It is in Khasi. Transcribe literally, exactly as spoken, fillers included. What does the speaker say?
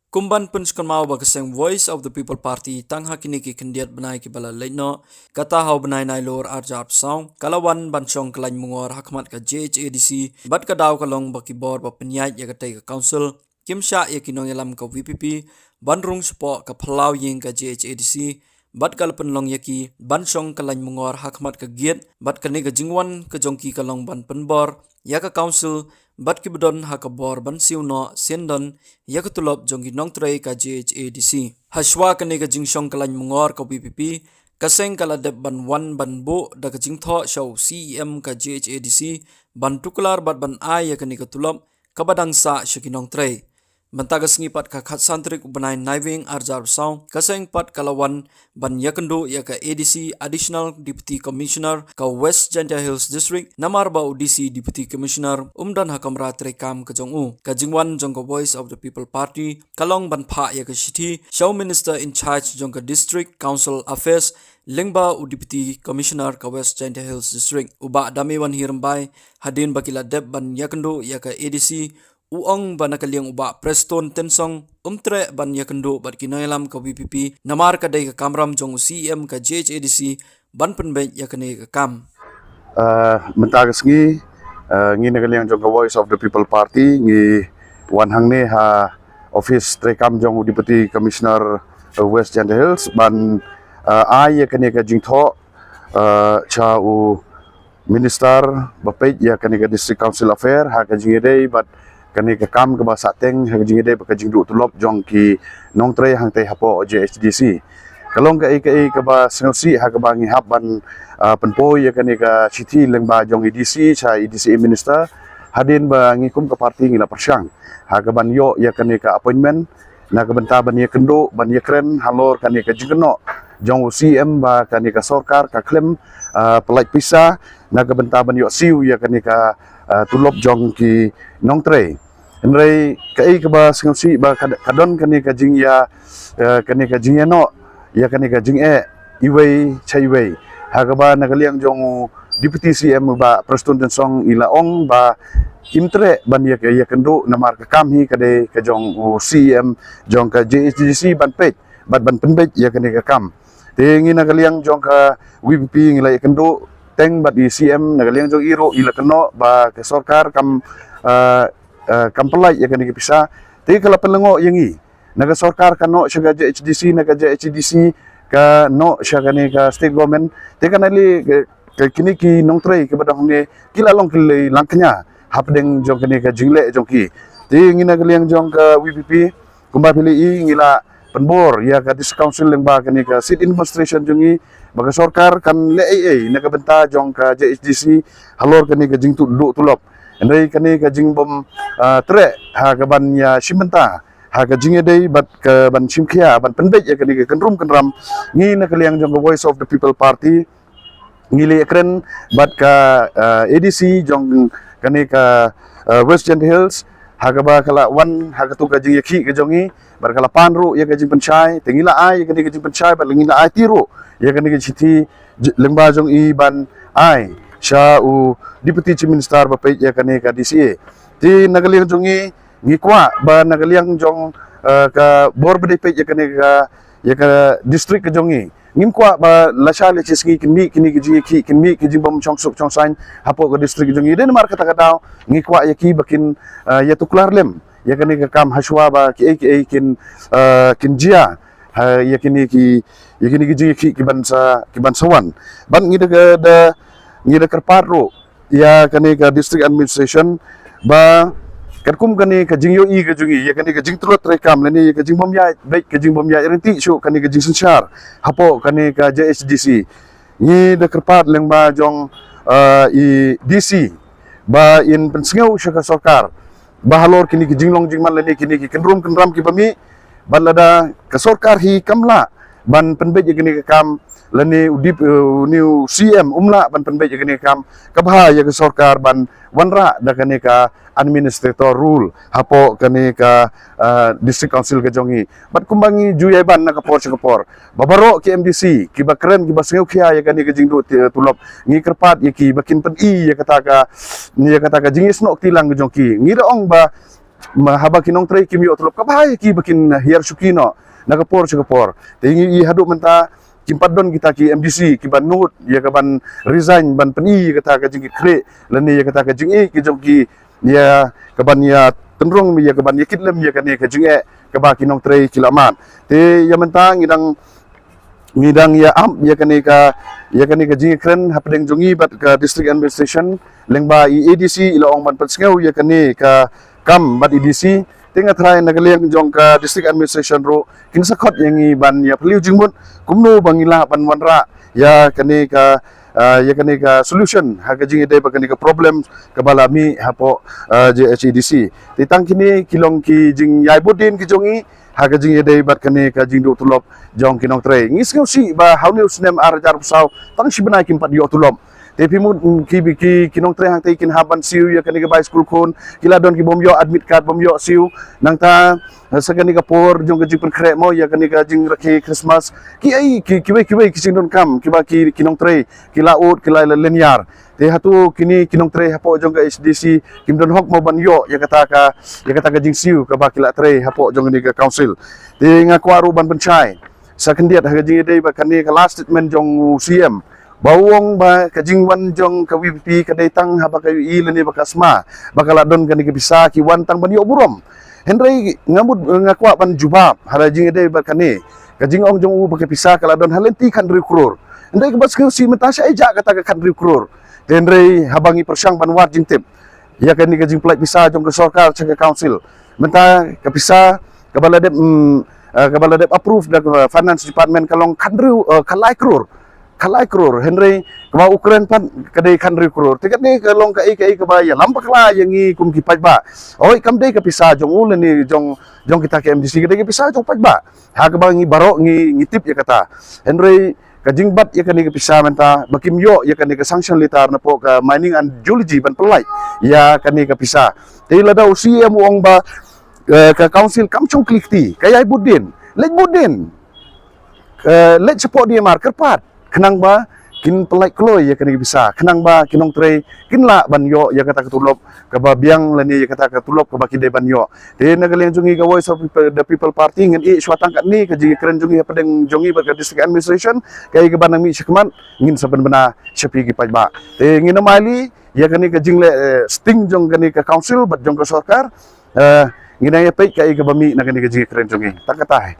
Kum ban pynsngewbha ba ka seng Voice of the People Party tang ha kine ki khyndiat bnai kiba la leit noh, kata ha u bnai Nailur arhajar arphew saw, ka la wan ban shong kyllaiñ mungor ha khmat ka J H A D C, bad ka daw ka long ba ki bor ba pynïaid ïa katei ka council kim shah ïa ki nongïalam ka V P P ban rung shapoh ka phyllaw ïing ka J H A D C, bad ka la pynlong ïa ki ban shong kyllaiñ mungor ha khmat ka gate, bad kane ka jingwan ka jong ki ka long ban pynbor ïa ka council, bad kiba don ha ka bor ban siew noh sien don ïa ka tulop jong ki nongtrei ka J H A D C. Hashwa kane ka jingshong kyllaiñ mungor ka V P P, ka seng ka la dep ban wan ban buh da ka jingthoh sha u C E M ka J H A D C ban tuklar bad ban ai ïa kane ka tulop kaba dang sah sha ki nongtrei. Mynta ka sngi pat ka khatsan tarik u bnai Naiwieng arhajar arphew saw, ka seng pat ka la wan ban ïakynduh ïa ka A D C, Additional Deputy Commissioner ka West Jaintia Hills District, namar ba u D C Deputy Commissioner um don ha kamra treikam ka jong u. Ka jingwan jong ka Voice of the People Party ka long ban phah ïa ka shithi sha u Minister in charge jong ka District Council Affairs lyngba u Deputy Commissioner ka West Jaintia Hills District, u Bah Damewanhi Rymbai, hadien ba ki la dep ban ïakynduh ïa ka A D C, u ong ba na ka liang u Bah Prestone Tynsong um treh ban ïakynduh bad ki nongïalam ka V P P namar ka dei ka kamram jong u C E M ka J H A D C ban pynbeit ïa kane ka kam. Uh, mynta ka sngi, uh, ngi na ka liang jong ka Voice of the People Party ngi wan hangne ha office treikam jong u Deputy Commissioner, uh, West Jaintia Hills ban, uh, ai ïa kane ka jingthoh, uh, sha u Minister ba peit ïa kane ka District Council Affair ha ka jingïadei bad kane ka kam kaba sah teng ha ka jingïadei bad ka jingduh tulop jong ki nongtrei hangtei hapoh J H D C. Ka long kaei kaei kaba sngewsih ha kaba ngi hap ban, ah, pynpoi ïa kane ka shithi lyngba jong i D C sha i D C Minister, hadien ba ngi kum ka party ngi la pyrshang ha kaban ïoh ïa kane ka appointment na ka bynta ban ïakynduh, ban ïakren halor kane ka jingkynnoh jong u C M ba kane ka sorkar ka khlem, ah, pyllait pisa na ka bynta ban ïoh siew ïa kane ka, ah, tulop jong ki nongtrei. Hynrei kaei kaba sngewsih ba ka, ka don kane ka jingïa, eh, kane ka jingïanoh ïa kane ka jingeh iwei sha iwei. Ha kaba na ka liang jong u Deputy C M u Bah Prestone Tynsong i la ong ba im treh ban ïa, ïakynduh namar ka kam hi ka dei ka jong u C M jong ka J H D C ban peit bad ban pynbeit ïa kane ka kam. Te ngi na ka liang jong ka V P P ngi la ïakynduh teng bad i C M, na ka liang jong i ruh i la kynnoh ba ka sorkar kam, ah, ah, kam pyllait ïa kane ka pisa. Te ka la pynlyngngoh ïa ngi. Na ka sorkar ka noh sha ka J H D C, na ka J H D C ka noh sha kane ka state government. Te kane lei ka, ka kine ki nongtrei kiba don hangne ki la long ki lei lang kñia hapdeng jong kane ka jingleh jong ki. Te ngi na ka liang jong ka V P P kumba phi la ïohi ngi la pynbor ïa ka District Council lyngba kane ka sit-in demonstration jong ngi ba ka sorkar kan leh ei ei na ka bynta jong ka J H D C halor kane ka jingduh tulop. Hynrei kane ka jingbym, ah, treh ha kaban ïa shim bynta ha ka jingïadei bad kaban shim khia ban pynbeit ïa kane ka kynrum kynram, ngi na ka liang jong ka Voice of the People Party ngi la ïakren bad ka, ah, A D C jong kane ka, ah, West Jaintia Hills ha kaba ka la wan ha katu ka jingïakhih ka jong ngi bad ka la pan ruh ïa ka jingpynshai, te ngi la ai ïa kane ka jingpynshai bad ngi la aiti ruh ïa kane ka shithi j-, lyngba jong i ban ai sha u Deputy Chief Minister ba peit ïa kane ka D C A. Te na ka liang jong ngi ngi kwah ba na ka liang jong, eh, ka bor ba dei peit ïa kane ka, ïa ka district ka jong ngi, ngim kwah ba lashai lashisngi kin mih kine ki jingïakhih, kin mih ki jingbym shongsuk shongsaiñ hapoh ka district ka jong ngi. Dei namar kata ka daw ngi kwah ïa ki ba kin, eh, ïa tuklar lem ïa kane ka kam hashwa ba kiei kiei kin, eh, kin jia ha ïa kine ki, ïa kine ki jingïakhih ki ban sa, ki ban sa wan. Bad ngi da ka, da, ngi da kyrpad ruh ïa kane ka district administration ba katkum kane ka jingïohi ka jong ngi ïa kane ka jingtlot treikam lane ïa ka jingbym ïaid beit, ka jingbym ïaid ryntih shuh kane ka jingsynshar hapoh kane ka J H D C. Ngi da kyrpad lyngba jong, eh, i D C ba in pynsngew sha ka sorkar ba halor kine ki jinglong jingman lane kine ki kynrum kynram kiba mih, bad lada ka sorkar hi kam lah ban pynbeit ïa kane ka kam lane u dip, eh, une u C M um lah ban pynbeit ïa kane ka kam, ka bha ïa ka sorkar ban wanrah da kane ka administrator rule hapoh kane ka, eh, district council ka jong ngi. Bad kumba ngi ju ïai ban na ka por sha ka por ba baroh ki M D C kiba kren kiba sngewkhia ïa kane ka jingduh ti-, tulop, ngi kyrpad ïa ki ba kin pyni ïa kata ka, ïa kata ka jingïasnoh kti lang ka jong ki. Ngi da ong ba Ma haba ki nongtrei kim ïoh tulop, ka bha ïa ki ba kin hiar shuki noh na ka por sha ka por. Te ngi i haduh mynta kim pat don kita ki M D C kiba nud ïa ka ban resign ban pyni ïa kata ka jingkitkhlieh lane ïa kata ka jingïeit ka jong ki, ïa ka ban ïa tynrong ïa ka ban ïa kit lem ïa kane ka jingeh kaba ki nongtrei ki la mad. Te ïa mynta ngi dang ngi dang ïa ap ïa kane ka, ïa kane ka jingkren hapdeng jong ngi bad ka district administration, lyngba i A D C i la ong ban pynsngew ïa kane ka kam bad A D C. Te nga tharai na ka liang jong ka district administration ruh kin sa khot ïa ngi ban ïa phylliew jingmut kumno ba ngi lah ban wanrah ïa kane ka, ah, ïa kane ka solution ha ka jingïadei bad kane ka problem kaba la mih hapoh, ah, J H A D C. Te tang kine ki long ki jingïaibud dien ki jong ngi ha ka jingïadei bad kane ka jingduh tulop jong ki nongtrei. Ngi sngewsih ba ha une u snem ar hajar arphew saw tang shi bnai kim pat ïoh tulop. Te phi mut, mm, ki, ki, ki nongtrei hangtei kin hap ban siew ïa kane ka bai skul khun, ki la don ki bym ïoh admit card, bym ïoh siew. Nangta sa kane ka por jong ka jingpynkhreh mo ïa kane ka jingrakhe Christmas, ki ei ki, kiwei kiwei ki jingdonkam kiba ki, ki nongtrei ki la ud, ki la lynñiar. Te hato kine ki nongtrei hapoh jong ka H D C kim don hok mo ban ïoh ïa kata ka, ïa kata ka jingsiew kaba ki la trei hapoh jong kane ka council? Te nga kwah ruh ban pynshai sa khyndiat ha ka jingïadei bad kane ka last statement jong u C M, ba u ong ba ka jingwan jong ka V P P ka dei tang haba ka ïohi lane ba ka sma ba ka la don kane ka pisa, ki wan tang ban ïoh burom. Hynrei nga mut nga kwah ban jubab ha ka jingïadei bad kane ka jingong jong u ba ka pisa ka la don ha lynti khathynriew klur. Hynrei kaba sngewsih mynta shaei jia kata ka khathynriew klur. Te hynrei haba ngi pyrshang ban wad jingtip ïa kane ka jingpynlait pisa jong ka sorkar sha ka council, mynta ka pisa kaba la dep, mm, eh, kaba la dep approve da ka finance department ka long khathynriew, eh, ka lai klur, ka lai klur. Hynrei kaba u kren pat ka dei khathynriew klur. Te kane ka long kaei kaei kaba ïalam bakla ïa ngi kum ki paidbah. Oi, kam dei ka pisa jong u lane jong, jong kita ki M D C, ka dei ka pisa jong paidbah. Ha kaba ngi baroh ngi, ngi tip ïa kata. Hynrei ka jingbat ïa kane ka pisa mynta ba kim ïoh ïa kane ka sanction letter napoh ka Mining and Geology ban pynlait ïa kane ka pisa. Te lada u C M u ong ba, eh, ka council kam shong kli kti, ka ïaibud dien, leit bud dien, eh, leit shapoh D M R kyrpad khnang ba kin pynlait kloi ïa kane ka pisa, khnang ba ki nongtrei kin lah ban ïoh ïa kata ka tulop kaba biang lane ïa kata ka tulop kaba ki dei ban ïoh. Te na ka liang jong ngi ka Voice of People, the People Party, ngin ïeh shuwa tang katne ka jingkren jong ngi hapdeng jong ngi bad ka district administration, kaei kaba nang mih shakhmat ngin sa pynbna sha phi ki paidbah. Te ngin ym ailad ïa kane ka jingleh, eh, sting jong kane ka council bad jong ka sorkar. Eh, ngin ïa peit kaei kaba mih na kane ka jingkren jong ngi. Tang kata hi.